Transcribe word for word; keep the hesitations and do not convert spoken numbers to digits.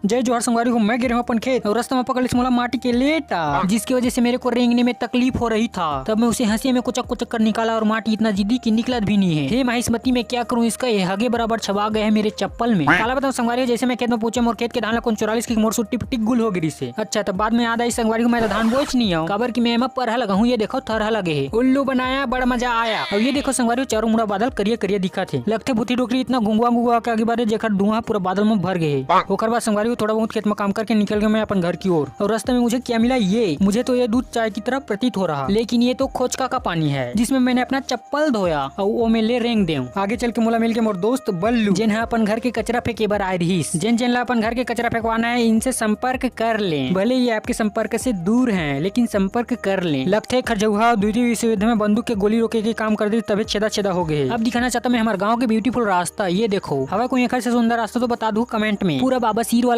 जय जोहार संगवारी हो, मैं गे रहेंव अपन खेत अउ रस्ता में पकड़ लिस मोला माटी के लेटा, जिसकी वजह से मेरे को रेंगने में तकलीफ हो रही था। तब मैं उसे हंसिया में कुचक कुचक कर निकाला और माटी इतना जिद्दी कि निकलत भी नहीं है। हे माहिस्मती, मैं क्या करूं इसका, ये हगे बराबर छबा गया है मेरे चप्पल में। काला बताऊं संगवारी हो, जैसे मैं खेत में पहुंचे, मोर खेत के धान ला कोन चुरा लिस कि मोर सुट्टी टिक गुल हो गिस हे। अच्छा, तब बाद में याद आइस संगवारी हो, मैं तो धान बोएच नहीं हंव, काबर कि मैं एमा परहा लगाहूं। ये देखो, थरहा लगे हे, उल्लू बनाया, बड़ मजा आया। अउ ये देखो संगवारी हो, चारों मुड़ा बादल करिया करिया दिखत हे। लगथे भूथी डोकरी इतना घुंघवा घुंघवा के आगे बारे, जेकर धुआं पूरा बादल में भर गए हे। ओकर बाद संगवारी हो, थोड़ा बहुत खेत में काम करके निकल गया मैं अपन घर की ओर। और रास्ते में मुझे क्या मिला, ये मुझे तो ये दूध चाय की तरह प्रतीत हो रहा, लेकिन ये तो खोचका का पानी है, जिसमें मैंने अपना चप्पल धोया और वो में ले रेंग देव। आगे चल के मोला मिल के मोर दोस्त बल्लू, जेन ह अपन घर के कचरा फेंके बर आए रहिस। जेन जेन ला अपन घर के कचरा फेंकवाना है, इनसे संपर्क कर लें। भले ये आपके संपर्क से दूर हैं, लेकिन संपर्क कर लें। लगथे खरझौहा द्वितीय विश्व युद्ध में बंदूक के गोली रोके के काम कर दी, तभे छेदा छेदा हो गए। अब दिखाना चाहता मैं हमारे गांव के ब्यूटीफुल रास्ता। ये देखो, हवा कोई एखर से सुंदर रास्ता तो बता दू कमेंट में। पूरा बाबा सीर वाला